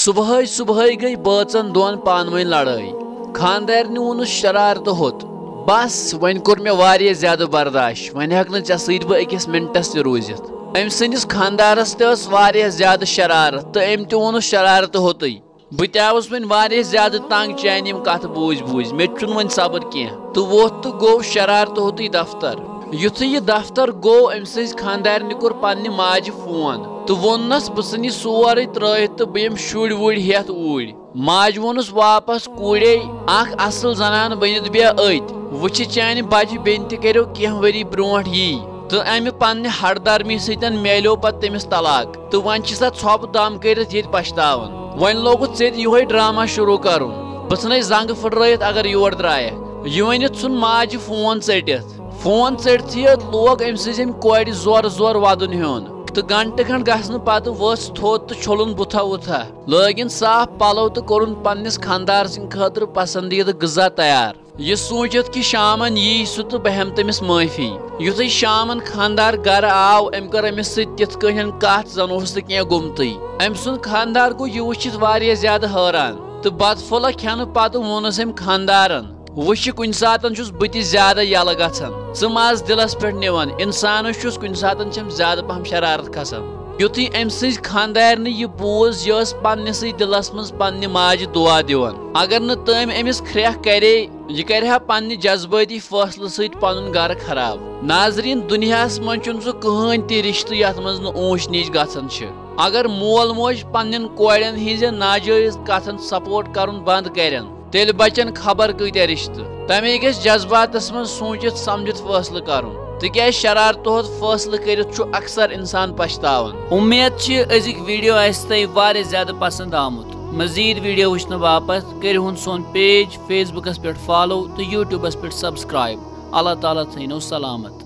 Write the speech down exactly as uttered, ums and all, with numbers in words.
صبحٲے صبحٲے گٔے بٲژن دۄن پانہٕ ؤنۍ لڑٲے۔ خانٛدارنہِ ووٚنُس شرارتہٕ ہوٚت، "بس، وۄنۍ کوٚر مےٚ واریاہ زیادٕ برداش، وۄنۍ ہٮ۪کہٕ نہٕ ژےٚ سۭتۍ بہٕ أکِس مِنٹس تہِ روٗزِتھ۔" أمۍ سٕنٛدِس خانٛدارس تہِ ٲس واریاہ زیادٕ شرارت تہٕ أمۍ تہِ ووٚنُس شرارتہٕ ہوٚتُے، "بہٕ تہِ آوُس وۄنۍ واریاہ زیادٕ تنٛگ چانہِ یِم کتھٕ بوٗزۍ بوٗزۍ، مےٚ تہِ چھُنہٕ وۄنۍ صبر کینٛہہ۔" تہٕ ووٚتھ تہٕ گوٚو شرارتہٕ ہوٚتُے دفتر۔ یُتھُے یہِ دفتر گوٚو، أمۍ سٕنٛزِ خانٛدارنہِ کوٚر پننہِ ماجہِ فون تہٕ ووٚننس، "بہٕ ژھٕنہٕ یہِ سورُے ترٲوِتھ تہٕ بہٕ یِمہٕ شُرۍ وُرۍ ہٮ۪تھ اوٗرۍ۔" ماجہِ ووٚنُس واپس، "کوٗرے، اکھ اصل زنان بٔنِتھ بیٚہہ أتۍ، وٕچھِ چانہِ بجہِ بیٚنہِ تہِ کریو کینٛہہ ؤری برونٛٹھ یی تہٕ امہِ پننہِ ہٹ درمی سۭتۍ میلیو پتہٕ تٔمِس طلاق، تہٕ وۄنۍ چھِ سۄ ژھۄپہٕ دم کٔرِتھ ییٚتہِ پچھتاوان۔ وۄنۍ لوگُتھ ژےٚ تہِ یِہوٚے ڈرامہ شروٗع کرُن، بہٕ ژھٕنے زنٛگہٕ پھٕٹرٲیِتھ اگر یور درٛایکھ۔" یہِ ؤنِتھ ژھُن ماجہِ فون ژٔٹِتھ۔ فون ژٔٹتھٕے یوت لوگ أمۍ سٕنٛزِ أمۍ کورِ زورٕ زورٕ ودُن ہیوٚن، تہٕ گنٹہٕ کھنٛڈ گژھنہٕ پتہٕ ؤژھ تھوٚد تہٕ چھوٚلُن بُتھا وُتھا۔ لٲگِن صاف پلو تہٕ کوٚرُن پننِس خانٛدار سٕنٛدِ خٲطرٕ پسندیدٕ غذا تیار، یہِ سوٗنچِتھ کہِ شامن یی سُہ تہٕ بہٕ ہٮ۪مہٕ تٔمِس معٲفی۔ یُتھُے شامن خانٛدار گرٕ آو، أمۍ کٔر أمِس سۭتۍ تِتھ کٔنۍ کتھ زن اوس نہٕ کینٛہہ گوٚمتُے۔ أمۍ سُنٛد خانٛدار گوٚو یہِ وٕچھِتھ واریاہ زیادٕ حٲران، تہٕ بتہٕ پھوٚلہ کھٮ۪نہٕ پتہٕ ووٚنُس أمۍ خانٛدارن، "وٕچھ، کُنہِ ساتن چھُس بہٕ تہِ زیادٕ یلہٕ گژھان، ژٕ مہ آس دِلس پٮ۪ٹھ نِوان، انسانس چھُس کُنہِ ساتن چھم زیادٕ پہم شرارت کھسان۔" یُتھُے أمۍ سٕنٛزِ خانٛدارنہِ یہِ بوٗز، یہِ ٲس پننِسٕے دِلس منٛز پننہِ ماجہِ دُعا دِوان، اگر نہٕ تٔمۍ أمِس کھرٛٮ۪کھ کرے، یہِ کرِ ہا پننہِ جذبٲتی فٲصلہٕ سۭتۍ پنُن گرٕ خراب۔ ناظریٖن، دُنیاہس منٛز چھُنہٕ سُہ کٕہٕنۍ تہِ رشتہٕ یتھ منٛز نہٕ اوٗنچ نیٖچ گژھان چھِ۔ اگر مول موج پننٮ۪ن کورٮ۪ن ہٕنٛزٮ۪ن ناجٲیز کتھن سپورٹ کرُن بند کرن، تیٚلہِ بچن خبر کۭتیاہ رشتہٕ۔ تمے گژھِ جذباتس منٛز سوٗنچِتھ سمجھِتھ فٲصلہٕ کرُن، تِکیازِ شرارتہٕ ہوٚت فٲصلہٕ کٔرِتھ چھُ اکثر انسان پچھتاوان۔ امید چھِ أزِکۍ ویڈیو آسہِ تۄہہِ واریاہ زیادٕ پسند آمُت۔ مزید ویڈیو وٕچھنہٕ باپتھ کٔرِو ہُن سون پیج فیس بُکس پٮ۪ٹھ فالو تہٕ یوٗٹیوٗبس پٮ۪ٹھ سبسکرائب۔ اللہ تعالیٰ تھٲینو سلامت۔